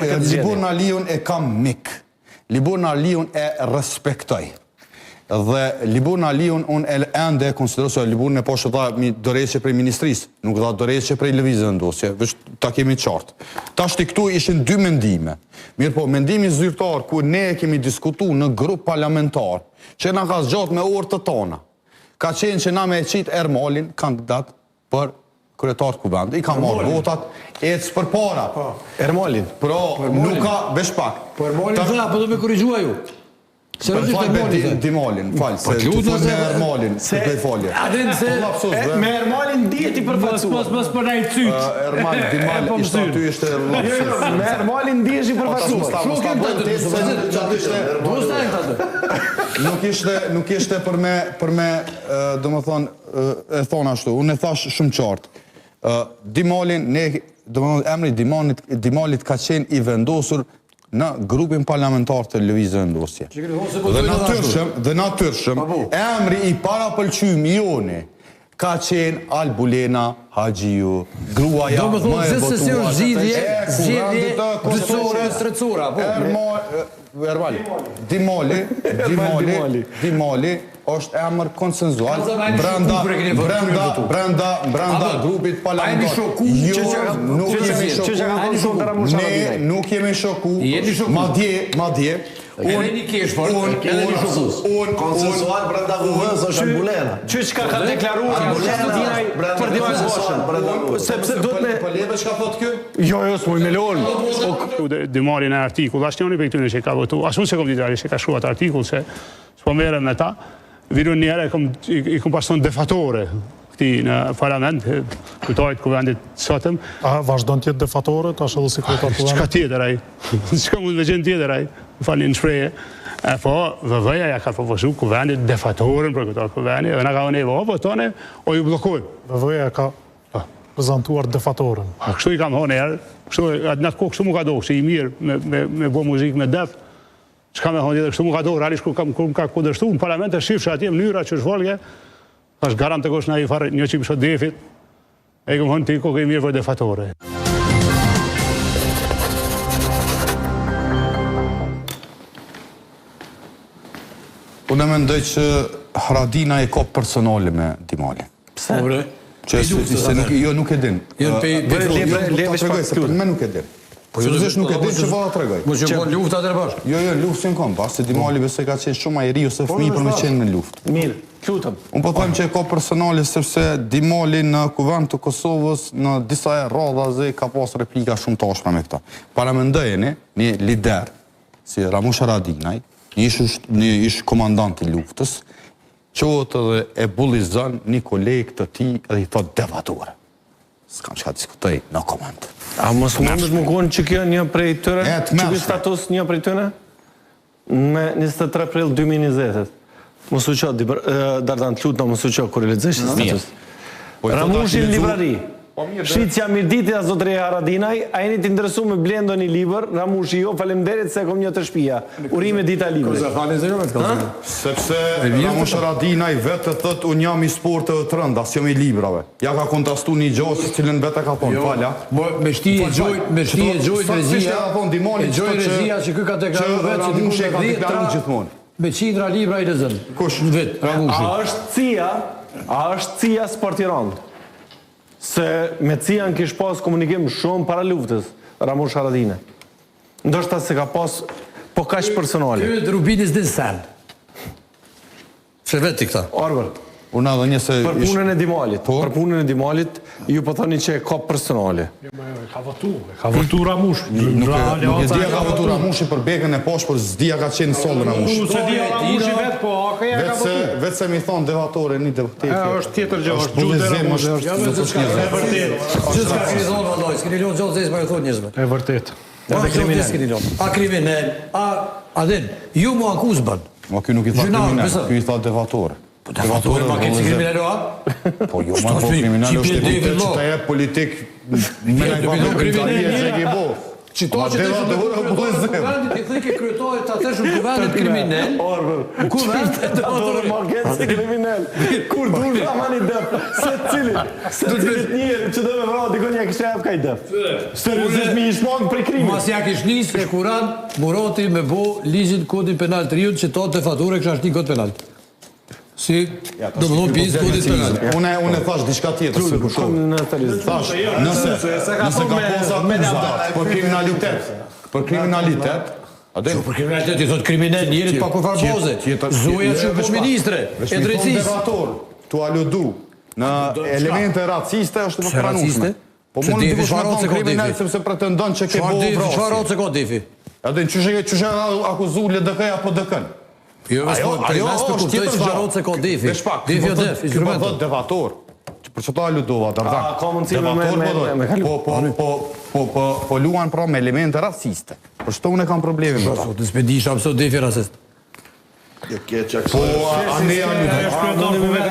Liburn Aliun e kam mik. Liburn Aliun e respektoj. Dhe Liburn Aliun unë e ende e konsideroj se Liburn e pashë dha dorëheqje prej ministrisë, nuk dha dorëheqje prej Lëvizjes Vetëvendosje, veç ta kemi qartë. Tashti këtu ishin dy mendime. Mirëpo, mendimi zyrtar ku ne e kemi diskutu në grup parlamentar, që na ka zgjatë me orë të tona, ka qenë që na me e qitë Ermalin kandidat për kryetar të kuvendit, i ka marrë votat, ec përpara. Po, Ermalin. Pra, nuk ka, veç pak. Po Ermalin tha, po do me korrigju ju. Se po fal me Dimalin, fal, po se të fol me Ermalin, se të falje. A din se po, me Ermalin ndihet i përfaqësuar. Mos mos po na i cyt. Ermal Dimal po ishte aty ishte lapsus. Jo, jo, me Ermalin ndihesh i përfaqësuar. Shumë kem të të Nuk ishte nuk ishte për me për me domethënë e thonë ashtu, unë e thash shumë qartë. Dimalin, ne, domethënë, emri Dimalit, Dimalit ka qenë i vendosur në grupin parlamentar të Lëvizjes Vetëvendosje. Dhe natyrshëm, dhe natyrshëm, emri i parapëlqym i joni ka qenë Albulena Haxhiu, gruaja më e votuar e Kuvendit të Kosovës. Ermal, Dimali, Dimali, Dimali, është emër konsenzual brenda brenda brenda brenda grupit parlamentar. Jo, nuk jemi shoku. Ne nuk jemi shoku. Madje, madje, unë një kesh por edhe një shoku. Unë konsensual brenda VV-së është Albulena. Qysh ka ka deklaruar Haradinaj për Dimal Bashën. Sepse duhet me Po leve çka thotë ky? Jo, jo, s'muj me lon. Dimalin në artikull, asnjëri prej këtyre që ka votu, as unë s'e kom ditë realisht që ka shkruar atë artikull se S'po merrem me ta. Vjen unë njëherë kom, i, i kom pas thonë defatore këtij në parlament, kryetarit të kuvendit të sotëm. A vazhdon të jetë defatore tash edhe si kryetar kuvendit? Çka tjetër ai? Çka mund me qenë tjetër ai? Më falni në shprehje. E po, VV-ja ja ka propozu kuvendit defatoren për kryetar kuvendit dhe na ka thonë o votoni o ju bllokojmë. VV-ja ka po. prezantuar defatoren. A kështu i kam thonë herë, kështu në atë kohë kështu m'u ka dokë, si i mirë me me me bo muzikë me def. Çka me thonë tjetër, kështu m'u ka dokë, realisht kur kam kur më ka kundërshtu në parlament e shifsha atje mënyra që folke, thash garant të kush na i farë një që më defit, e i kom thonë ti koke i mirë për defatore. Unë mendoj që Haradinaj e ka personale me Dimalin. Pse? Po bre. Që se, se nuk, jo nuk e din. Jo, pe pe jo, le veç pak se për me nuk e din. Po jo, nuk e din që po ta tregoj. Mos që bën luftë atëherë bashkë. Jo, jo, luftë s'në kom, pas se Dimali besoj ka qenë shumë i ri ose po, fëmijë për me qenë në luftë. Mirë, lutem. Unë po them që e ka personale sepse Dimali në Kuvend të Kosovës në disa herë radhazi ka pas replika shumë të ashpra me këta. Paramendojeni një lider si Ramush Haradinaj, një ish një ish komandant i luftës, Çohet edhe e bullizon një koleg të tij edhe i thotë defatore. S'kam çka diskutoj, no comment. A mos mundet me konë që kjo një prej tyre, që ky status një prej tyre? Me 23 prill 2020. Mos u ço, Dardan, të lutna mos u ço kur e lexojsh status. Po Ramushi në librari. Po mirë. Shitja mirëdita zotëri Haradinaj, a jeni të interesu me ble ndonjë libër? Ramushi jo, faleminderit se e kom një te shpia. Urime dita e librit. Koza fali se jo me të kallëzoj. Sepse Ramush Haradinaj vetë thotë unë jam i sporteve të rënda, s'jam i librave. Ja ka kontrastu një gjë të cilën vetë e ka thonë, jo, falja. Po me shti e gjojt, me shti e gjojt regjia. E gjojt regjia që ky ka deklaruar vetë që Ramushi e ka deklaruar gjithmonë. Me qindra libra i lexon. Kush? Në vit, Ramushi. A është CIA, a është CIA sport i rëndë? Se me CIA-n kish pas komunikim shumë para luftës, Ramush Haradinaj. Ndoshta se ka pas po kaq personale. Ky Rubini s'din sen. Se vetë ti këta. Arbër. Unë edhe një se... Për punën e Dimalit, po? për punën e Dimalit, ju po thoni që e ka personale. Jo, ma jo, e ka votu, e ka votu Ramush. Nuk e, nuk e di a ka votu Ramushi për Bekën e pash, por s'di a ka qenë në sallë Ramushi. S'e di Ramushi vetë, po AKA ka votu. Vetë se mi thonë devatore një deputeti. E, është tjetër gjë, është bullizim, është nuk është një E vërtetë. Gjithçka keni thonë, vallai, s'keni lënë gjë zezë pa ju thonë njerëzve. E vërtetë. Edhe kriminal. S'keni lënë. A kriminal, a a din, ju mu akuzë bën. Ma ky nuk i tha kriminal, ky i tha devatore. Po devatore ma keq se kriminal a? Po jo, ma po kriminal është deputet që të jep politik me në i pa veprimtarie që e ke bo. Qito që të ishte të kryetarit të kuvendit, i thike kryetarit të atëhershëm të kuvendit kriminel, në kuvend e Dorë ma keq se kriminel. Kur dur ka një def, se cilit, se cilit njeri që do me vra dikon ja kisha jap kaj def. Seriozisht mi ish mangë prej krimit. Mas ja kish nis Hekuran Murati me bo ligjin kodin penal të riut që ta defature kisha shti kod penal. Si, do më thonë pjesë kodit penal. Unë unë thash diçka tjetër, se kuptoj. Thash, nëse nëse ka pas akuza për kriminalitet, për kriminalitet, a Jo, për kriminalitet i thot kriminal njerit pa kurfar baze. Zoja që është ministre e drejtësisë. Defator, tu aludu në elemente raciste është e Pse pranueshme. raciste? Po Pse mund Defi, dikush çfarë me race thonë ka kriminal Defi? sepse pretendon që ke Çfarë bo Defi, çfarë vrasje. race ka Defi? Edhe qysh e qysh e akuzu LDK-ja PDK-n. Jo, veç po për mes të kuptoj çfarë race ka Defi. Veç pak, Defi ky o po def, thot- ky po instrumento. thot defator. Që Për çto aludova, Dardan. A, ka mundësi me- Defator me- po thot. me- me kalu. Po po po po po po luan pra me elemente raciste. Për çto unë kam probleme me ta. Po, të s'pe disha pse o Defi racist. Jo, keq, Po a ne aludu. Është kryetar kuvendit.